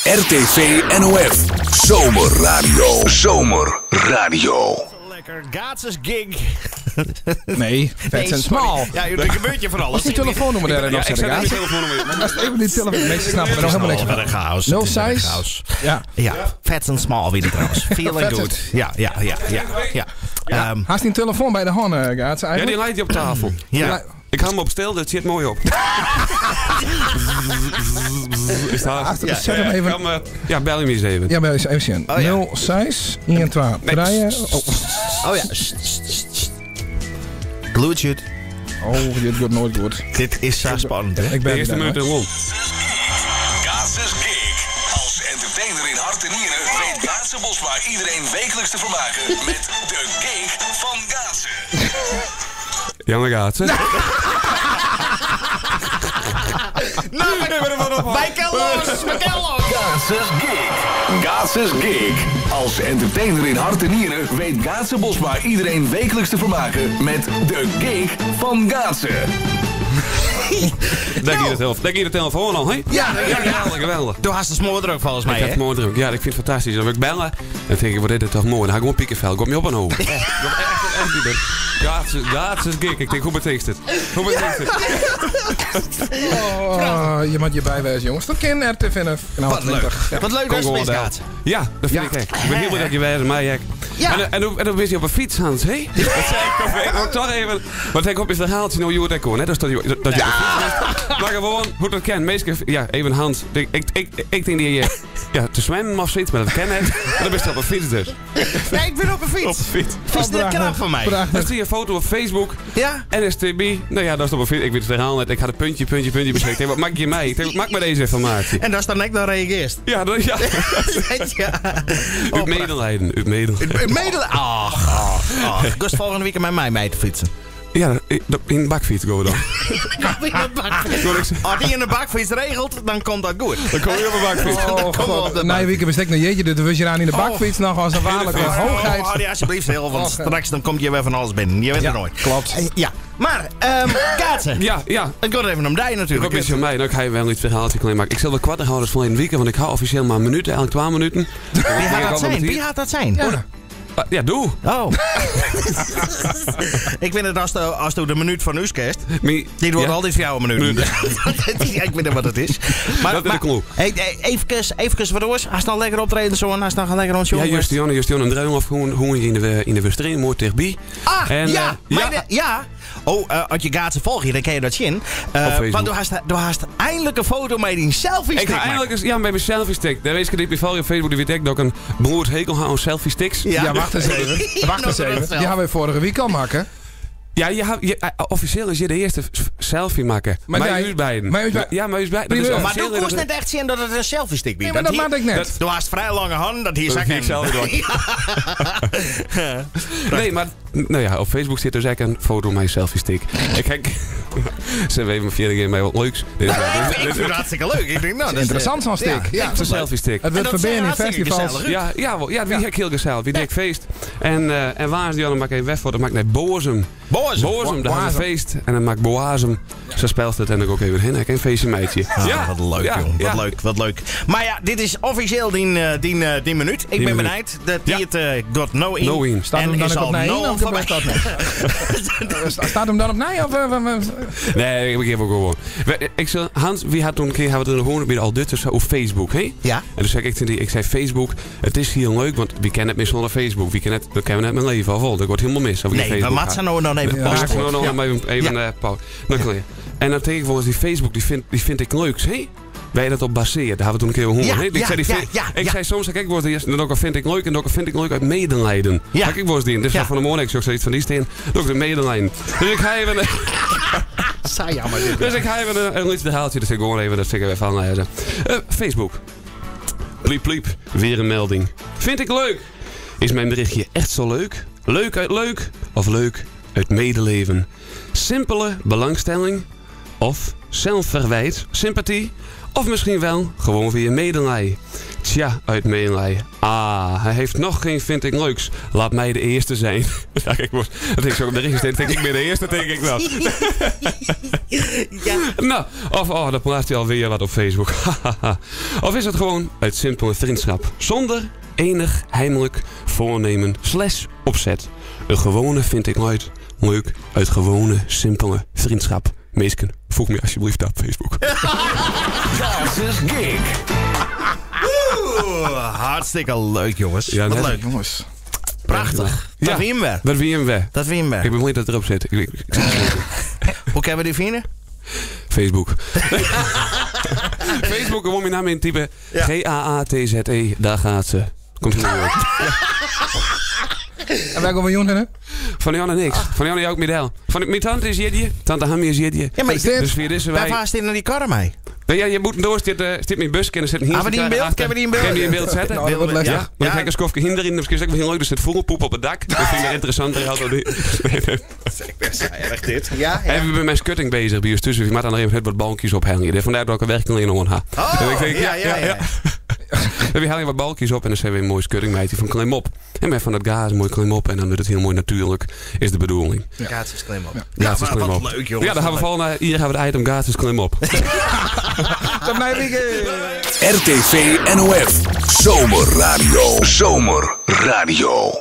RTV NOF. Zomerradio. Zomerradio. Lekker Gaatses gig. Nee, Fats and Small. Ja, er gebeurt je van alles. Wat is die telefoonnummer daar Ja, op ik zetten, zet even Gaats? mijn telefoonnummer in. Dat is even die telefoon. Mensen snappen er nog helemaal niks Wat een van. chaos. Het is een 06. chaos. Ja. Ja, Fats and Small wie die trouwens. Feeling Fats good. Ja, ja, ja, ja. Ja. Ehm, Haast die telefoon bij de hand, eh, Gaats, Ja, eigenlijk? die lijkt die op tafel. ja. Ik hou hem op stil, dat zit mooi op. Is dat? Achter, zet hem even. Kan, eh, ja, bel hem eens even. Ja, maar eens even zien. Oh, ja. 06 1 2 3. Oh, Oh ja. Sst, sst, sst, sst. Glued oh, dit wordt nooit goed. Dit is zo spannend, hè? Ik De ben eerste er minuut in Londen. Gaatses Gig. Als entertainer in hart en nieren weet Gaatse Bosma iedereen wekelijks te vermaken met de gig van Gaatse. Janne gaat ze. Nou, wij kan los, wij kan los. Gaatses Gig. Gaatses Gig. Als entertainer in hart en nieren weet Gaatse Bosma iedereen wekelijks te vermaken met de gig van Gaatse. Denk je de telefoon, denk je de telefoon al, hè? Ja, Ja, geweldig, geweldig. Toen had ze smoordruk volgens mij, Ik heb hè? het mooi druk. Ja, ik vind het fantastisch. Dan wil ik bellen. En dan denk ik, wat is dit toch mooi. Dan ga ik gewoon piekenvel. Ik kom je op een hoofd. Echt, ik kom echt, echt niet meer. Gaatses, Gaatses gig. Ik denk, hoe betekent het? Hoe betekent het? Oh, je moet je bijwijzen, jongens. Dat kan RTV NF. Kanaal Wat leuk. 20. Ja. Wat leuk Kom dat je gewoon het wel. gaat. Ja, dat vind Ja. ik echt. Ik ben heel blij dat je bij mij hek. Ja. En, en, en dan wist je op een fiets, Hans, hè? Dat zei ik toch even. Ik toch even. Want ik op is verhaaltje nou, joh, dat kon, hè? Dus dat je, dat je op de fiets bent. Maar gewoon, hoe dat kan. Meestal, ja, even Hans. Ik, ik, ik, ik denk die je ja, te zwemmen of zoiets, maar dat ken het. Maar dan ben je op een fiets dus. Nee, ik ben op een fiets. Op de fiets. Fiets net knap van mij. Prachtig. Dan zie je een foto op Facebook. Ja? NSTB. Nou ja, dat is op een fiets. Ik weet het verhaal net. Ik had een puntje, puntje, puntje beschikt. Ik denk, Wat maak je mij? Ik denk, maak maar deze informatie. En dat is dan ik dan reageert. Ja, dat, ja. Ja. Uit Oh, medelijden. Uit medelijden. Medel. Ach, ach, ach. Gust volgende week met mij mee te fietsen. Ja, in de bakfiets go dan. In de bakfiets. Wil ik zeggen. Als die in de bakfiets regelt, dan komt dat goed. Dan kom je op een bakfiets. Oh, Dan komen we op God. de Na je weekend bestek naar jeetje, dit was je aan in de bakfiets nog als een waarlijke fiets. hoogheid. Oh, die alsjeblieft stil, want Och, eh. straks dan komt je weer van alles binnen. Je weet Ja, het nooit. klopt. Ja, maar, ehm kaatsen. Ja, ja. Het gaat even om die natuurlijk. Ik is van mij, dan ga je wel iets verhaaltje klein maken. Ik zal wel kwart houden van een weekend, want ik hou officieel maar een minuut, eigenlijk 12 minuten. Wie gaat dat zijn? Wie gaat dat zijn? Ja. Ja, doe. Oh. ik vind het als de, als de, de minuut van u kerst. Mi- Dit wordt ja. altijd voor jou een minuut. ja, ik weet niet wat het is. Maar, Dat is de clue. Hey, hey, even, even wat oors. Hij is nou lekker optreden zo en hij is nou lekker ons Ja, jongen. juist, Janne, juist, Janne, een dreun of gewoon, hoe je in de, in de Westering, mooi dichtbij. Ah, En, ja, eh, maar ja. de- ja. Oh, eh, als je gaat ze volgen, dan ken je dat zien. Eh, Op Facebook. want du hast, du hast eindelijk een foto met die selfie Ik stick ga eindelijk eens, ja, met mijn selfie stick. Daar weet ik die op Facebook, die weet ik dat ik een broerd hekel hou aan selfie sticks. Ja. Ja, wacht eens even. Wacht eens even. Die hebben we vorige week al maken. Ja, je, had- je, eh, officieel is je de eerste selfie maken. Maar Maar nee, u beiden. maar u bij- Ja, maar u beiden. Dat is Primeur. Maar officieel du kost dat- net echt zien dat het een selfie stick Nee, is. maar dat maak ik net. dat- Du hast vrij lange handen, dat hier Dat zak zie ik zelf door. Nee, maar nou ja, op Facebook zit dus echt een foto van mijn selfie stick. Ik kijk, ze hebben even vierde keer mij wat leuks. Dit is, dit is, Ik vind het hartstikke leuk. Ik denk, nou, dat is, Interessant zo'n stick. Ja. Ja. het is een selfie stick. Het En wordt dat verbinden in zijn hartstikke festivals. gezellig. Ja, ja, wel, ja, wie heb ik heel gezellig. Wie dik feest. En, eh en waar is die dan? Maak even weg voor. Dan maak ik naar Boazem. Boazem. Boazem, daar is een Boazem. feest. En dan maak ik Boazem. Zo speelt het en dan ook even heen. Ik een feestje meidje. Ah, wat leuk, ja, jong. Wat ja. leuk, wat leuk. Maar ja, dit is officieel die, eh, die, eh, die minuut. Ik Die ben minuut. benijd. Dat die Ja. het eh, got no in. No in. Staat en hem dan is ook al op nee no of voorbij. dat niet? Staat hem dan op nee? Of, eh, Nee, ik geef ook gewoon. We- Ik zei, Hans, wie had toen een keer hebben we het gewoon bij de Aldutters op Facebook, hè? Ja. En toen zei ik tegen die, ik zei Facebook, het is hier leuk, want wie kent het meer zonder Facebook? Wie kent het, dan kennen we net mijn leven al vol. Dat wordt helemaal mis. Of ik Nee, geen maar Facebook Matza had. nou dan even Ja. Ja, posten. ik nog Ja. even, even Ja. eh, pauze. Dan klaar. En dan tegen volgens die Facebook, die vind ik leuk, hè? Wij dat op baseert, daar hebben we toen een keer honger. Ja, hè? Ik ja, zei, die ja, vind- ja, ik ja. zei soms, kijk, wordt eerst, dan ook al vind ik leuk en dan ook al vind ik leuk uit medelijden. Ja. Kijk, ik was die. Dus Ja. van de morgen, ik zocht zoiets van die steen, ook de medelijden. Dus ik ga even. Saai jammer dit. Dus ik ga even een, een liedje verhaaltje, dus ik gewoon even, dat ik even van lezen. Eh, Facebook. Pliep pliep, weer een melding. Vind ik leuk. Is mijn berichtje echt zo leuk? Leuk uit leuk of leuk uit medeleven? Simpele belangstelling of zelfverwijt, sympathie of misschien wel gewoon via medelij. Tja, uit meelij. Ah, hij heeft nog geen vind ik leuks. Laat mij de eerste zijn. Ja, ik word, dat ik zo op de richting denk ik ben de eerste, denk ik wel. Ja. Nou, of oh, dan plaatst hij alweer wat op Facebook. Of is het gewoon uit simpele vriendschap. Zonder enig heimelijk voornemen slash opzet. Een gewone vind ik nooit leuk uit gewone, simpele vriendschap. Meesken, voeg me alsjeblieft op Facebook. Gaatses Gig. Oeh, hartstikke leuk, jongens. Ja, Wat net- leuk. Jongens. Prachtig. Ja. Dat wie hem weer. Dat wie hem weer. Dat wie hem weer. Ik ben blij dat het erop zit. Hoe kunnen we die vinden? Facebook. Facebook, gewoon mijn naam intypen. Ja. G-A-A-T-Z-E, daar gaat ze. Komt helemaal goed. En wij komen Jon hè? Van Janne niks. Van Janne ook middel. Van mijn tante is Jidje. Tante Hammy is Jidje. Ja, maar Dus via deze Waar wij... vaast in naar die karren mij? Nee, ja, je moet door, zit, zit mijn bus en er zit een Ah, we die in beeld? Kunnen we die in beeld? Kan je die in beeld zetten? Nou, dat wordt lastig. Ja, maar dan Ja. ga ik een skofje hinder in. Misschien is het ook wel heel leuk. Er zit vogelpoep op het dak. Dat vind ik interessanter. altijd. Nee, nee. Ik ben zo erg dit. Ja, ja. En we zijn met schutting bezig bij ons tussen. Je moet dan nog even wat balkjes ophangen. Vandaar dat ik er werkelijk in om ha. Oh, En ik denk, ja, ja, ja. We halen wat balkjes op en dan zijn we een mooie schutting met die van klim op. En met van dat gaas mooi klim op en dan wordt het heel mooi natuurlijk, is de bedoeling. Gaats is klim op. Ja, Gaas is maar klim wat op. leuk, jongens. Ja, dan gaan we vooral naar, hier gaan we het item gaas is klim op. Tot mij weekend. RTV NOF. Zomerradio. Zomerradio.